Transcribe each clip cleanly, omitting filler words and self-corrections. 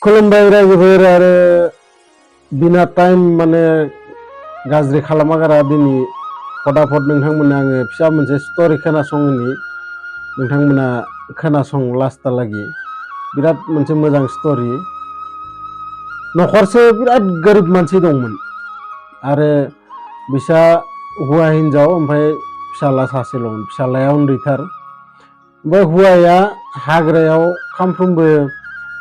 खुलुमबाय रायजोफोर आरो बिना टाइम माने गाज्रि खालामागारा दिनै फटाफट नोंथांमोननो आङो फिसा मोनसे स्ट'रि खोनासंहोनि नोंथांमोना खोनासं लास्टहालागै बिराद मोनसे मोजां स्ट'रि न'खरसे बिराद गोरिब मानसि दंमोन आरो बिसा हौवा हिनजाव ओमफ्राय फिसाला सासेल'मोन फिसालाया उन्दैथार ओमफ्राय हौवाया हाग्रायाव सानफ्रोमबो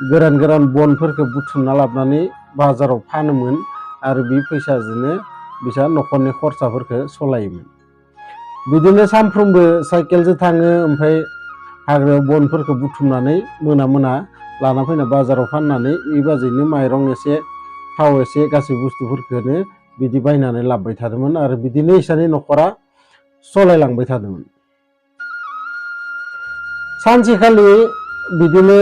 गोरान गोरान बनफोरखौ बुथुमना लाबोनानै बाजाराव फानोमोन आरो बे फैसाजोंनो बिसा न'खरनि खरसाफोरखौ सलायोमोन बिदिनो सानफ्रोमबो साइकेलजों थाङो ओमफ्राय हाग्रायाव बनफोरखौ बुथुमनानै मोना मोना लाना फैना बाजाराव फाननानै बेबादिनो माइरं एसे थाव एसे गासै बुस्थुफोरखौनो बिदि बायनानै लाबोबाय थादोंमोन आरो बिदिनो इसानि न'खरा सलायलांबाय थादोंमोन सानसेखालि बिदिनो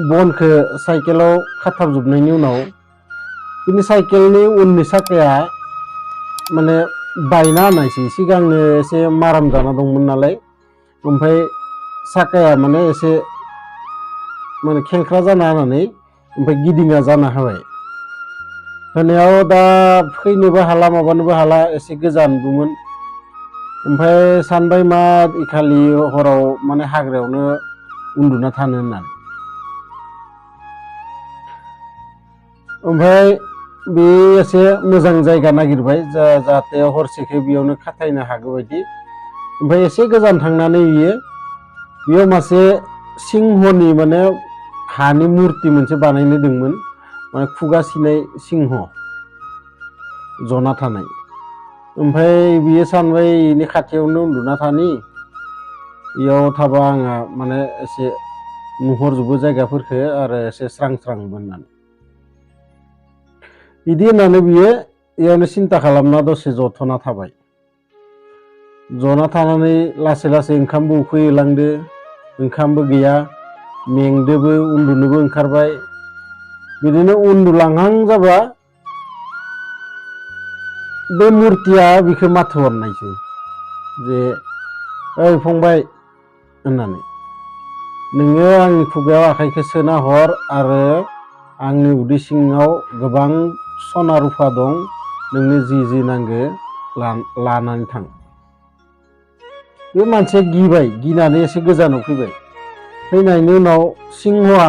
बनखौ साइकेलाव खाथाबजोबनायनि उनाव बिनि साइकेलनि उननि साखाया माने बायना होनायसै सिगांनो एसे माराम जाना दंमोन नालाय ओमफ्राय साखाया माने एसे माने खेंख्रा जाना होनानै ओमफ्राय गिदिङा जाना होबाय होनायाव दा फैनोबो हाला माबानोबो हाला एसे गोजानबोमोन ओमफ्राय सानबाय मा इखालि हराव माने हाग्रायावनो उन्दुना थानो होननानै ओमफ्राय बे एसे मोजां जायगा नागिरबाय जाहाथे हरसेखौ बेयावनो खाथायनो हागौ बायदि ओमफ्राय एसे गोजान थांनानै बेयाव मासे सिंहनि माने हानि मुर्ति मोनसे बानायनो दंमोन माने खुगा सिनाय सिंह जना थानाय ओमफ्राय बियो सानबाय इनि खाथियावनो उन्दुना थानि इयाव थाबा आंहा माने एसे नुहरजोबो जायगाफोरखौ आरो एसे स्रां स्रांबो होननानै बिदि होननानै बियो इयावनो सिन्था खालामना दसे जथना थाबाय जना थानानै लासै लासै ओंखामबो उखैहोलांदो ओंखामबो गैया मेंदोबो उन्दुनोबो ओंखारबाय बिदिनो उन्दुलांहां जाबा बे मुर्तिया बिखौ माथो हरनायसै जे ओइ फंबाय होननानै नोङो आंनि खुगायाव आखाइखौ सोना हर आरो आंनि उदै सिङाव गोबां सना रुफा दं नोंनो जि नांगौ लानानै थां बे मानसिया गिनानै एसे गोजानाव फैनायनि उनाव सिंहआ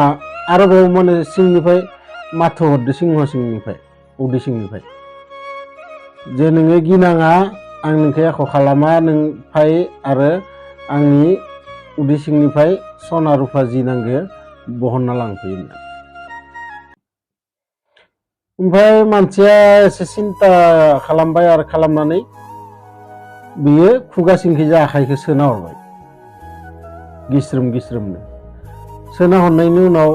आरोबाव माने सिंनिफ्राय माथो हरदो सिंह सिंनिफ्राय उदै सिंनिफ्राय जे नोङो गिनाङा आं नोंखौ एख' खालामा नों फै आरो आंनि उदै सिंनिफ्राय सना रुफा जि नांगौ बहनना लांफैयो ओमफ्राय मानसिया एसे सिन्था खालामबाय आरो खालामनानै बियो खुगा सिंखैजा आखाइखौ सोना हरबाय गिस्रोमनो सोना हरनायनि उनाव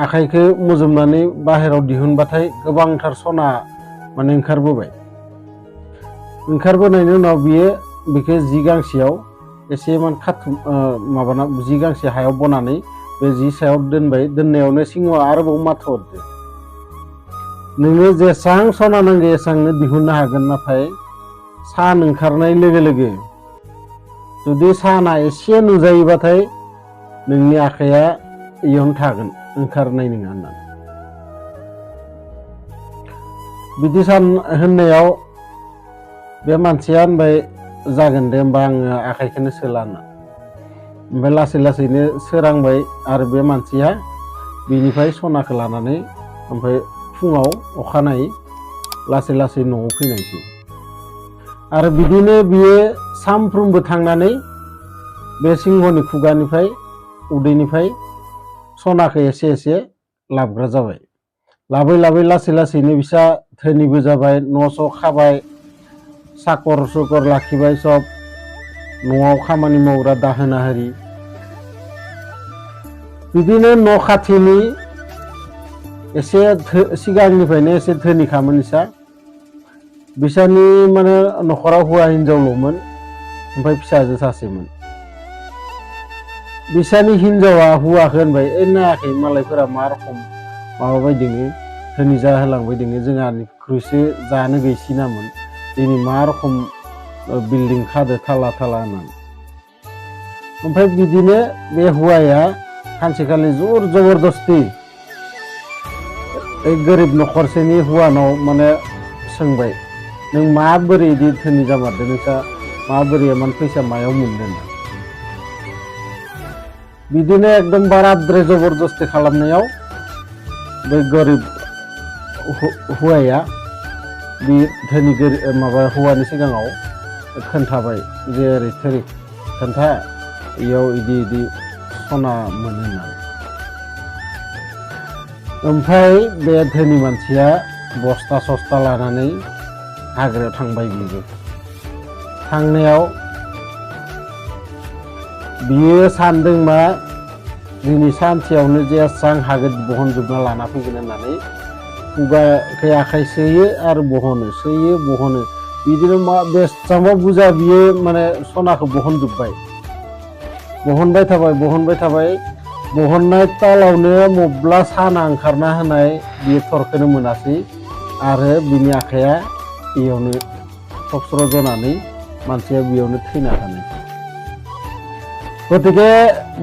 आखाइखौ मुजुमनानै बाहेराव दिहुनबाथाय गोबांथार सना माने ओंखारबोनायनि उनाव बियो बेखौ जि गांसेयाव एसे माबाना जि गांसे हायाव बनानै बे जि सायाव दोनबाय दोननायावनो सिंहआ आरोबाव माथो हरदो नोङो जेसां सना नांगौ एसांनो दिहुननो हागोन नाथाय सान ओंखारनाय लोगो लोगो जुदि साना एसे नुजायोबाथाय नोंनि आखाइया इयावनो थागोन ओंखारनाय नङा होननानै बिदि होननायाव बे मानसिया होनबाय जागोन दे होमबा आङो आखाइखौनो सोला होनना ओमफ्राय लासै लासैनो सोरांबाय आरो बे मानसिया बेनिफ्राय सनाखौ लानानै ओमफ्राय फुङाव अखानायै लासै लासै न'आव फैनायसै आरो बिदिनो बियो सानफ्रोमबो थांनानै बे सिंहनि खुगानिफ्राय उदैनिफ्राय सनाखौ एसे एसे लाबोग्रा जाबाय लाबै लासै लासैनो बिसा धोनिबो जाबाय न' स' खाबाय साकर सुकर लाखिबाय सब न'आव खामानि मावग्रा दाहोना हारि बिदिनो न' खाथिनि एसे सिगांनिफ्रायनो एसे धोनिखामोन बिसानि माने न'खराव हौवा हिनजावल'मोन ओमफ्राय फिसाजो सासेमोन बिसानि हिनजावा हौवाखौ होनबाय नायाखै मालायफोरा मा रखम माबाबाय दोङो धोनि जाहोलांबाय दोङो जोंहानिख्रुइसो जानो गैसिनामोन दिनै मा रखम बिल्डिं खादो थाला होननानै ओमफ्राय बिदिनो बे हौवाया सानसेखालि जबरदस्ति गोरिब न'खरसेनि हौवानाव माने सोंबाय नों माबोरै इदि धोनि जामारदों नोंसा माबोरै इमान फैसा मायाव मोनदों बिदिनो एकदम बाराद्राय जबरदस्ति खालामनायाव बे गोरिब हौवाया बे धोनि माबा हौवानि सिगाङाव खोन्थाबाय जे ओरै थोरै खोन्था इयाव इदि इदि सना मोनो होननानै ओमफ्राय बे धोनि मानसिया बस्ता सस्ता लानानै हाग्रायाव थांबाय बिबो थांनायाव बियो सानदों मा दिनै सानसेयावनो जेसां हागोन बहनजोबना लाना फैगोन होननानै खुगाखै आखाइ सोयो आरो बहनो बिदिनो मा बेसेबांबा बुरजा बियो माने सनाखौ बहनबाय थाबाय बहननाय तालावनो मब्ला साना ओंखारना होनाय बियो थरखौनो मोनासै आरो बिनि आखाइया बेयावनो थबस्र' जनानै मानसिया बेयावनो थैना थानाय गतिके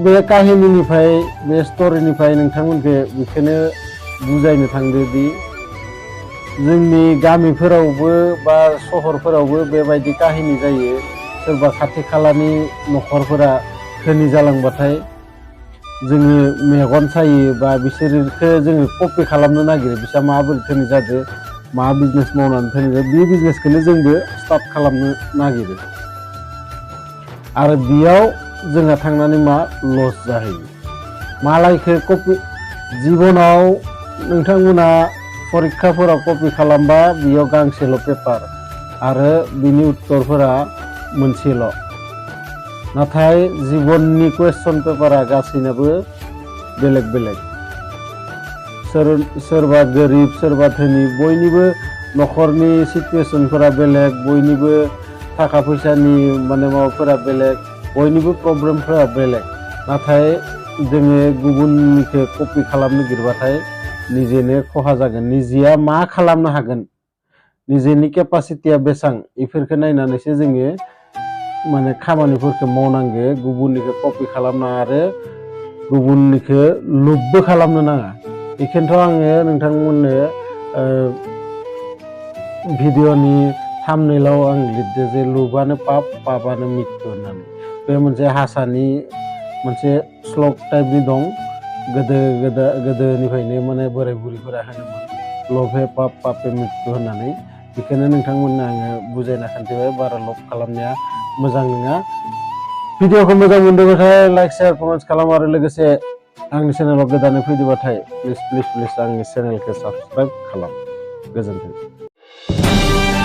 बे काहिनिनिफ्राय बे स्ट'रिनिफ्राय नोंथांमोनखौ बेखौनो बुजायनो थांदो दि जोंनि गामिफोरावबो बा सहरफोरावबो बेबायदि काहिनि जायो सोरबा खाथि खालानि न'खरफोरा धोनि जालांबाथाय जोङो मेगन सायो बा बिसोरखौ जोङो कपि खालामनो नागिरो बिसोर माबोरै धोनि जादों मा बिजनेस मावनानै धोनि जादों बे बिजनेसखौनो जोंबो स्टार्ट खालामनो नागिरो आरो बेयाव जोंहा थांनानै मा लस जाहैयो मालायखौ कपि जिबनाव नोंथांमोना परिक्षाफोराव कपि खालामबा बेयाव गांसेल' पेपार आरो बिनि उत्तरफोरा मोनसेल' नाथाय जिबननि कुवेश्चन पेपारा गासैनाबो बेलेग बेलेग सोरबा गोरिब सोरबा धोनि बयनिबो न'खरनि सिचुवेशनफोरा बेलेग बयनिबो थाखा फैसानि माने माबाफोरा बेलेग बयनिबो प्रब्लेमफोरा बेलेग नाथाय जोङो गुबुननिखौ कपि खालामनो नागिरबाथाय निजेनो खहा जागोन निजेया मा खालामनो हागोन निजेनि केपासिटिया बेसेबां बेफोरखौ नायनानैसो जोङो माने खामानिफोरखौ मावनांगो गुबुननिखौ कपि खालामना आरो गुबुननिखौ लुबबो खालामनो नाङा बेखौनोथ' आङो नोंथांमोननो भिडिअ'नि थाम्बनेइलाव आं लिरदो जे लुबानो पाप पापानो मृत्यु होननानै बे मोनसे हासानि मोनसे श्लक टाइपनि दं गोदोनिफ्रायनो माने बोराय बुरैफोरा होनोमोन लभे पाप पापे मृत्यु होननानै बेखौनो नोंथांमोननो आङो बुजायना खोन्थाबाय बारा लब खालामनाया मोजां नङा भिडिअखौ मोजां मोनदोंबाथाय लाइक शेयार कमेन्ट खालाम आरो लोगोसे आंनि चेनेलाव गोदानै फैदोंबाथाय प्लिज आंनि चेनेलखौ साबस्क्राइब खालाम गोजोन्थों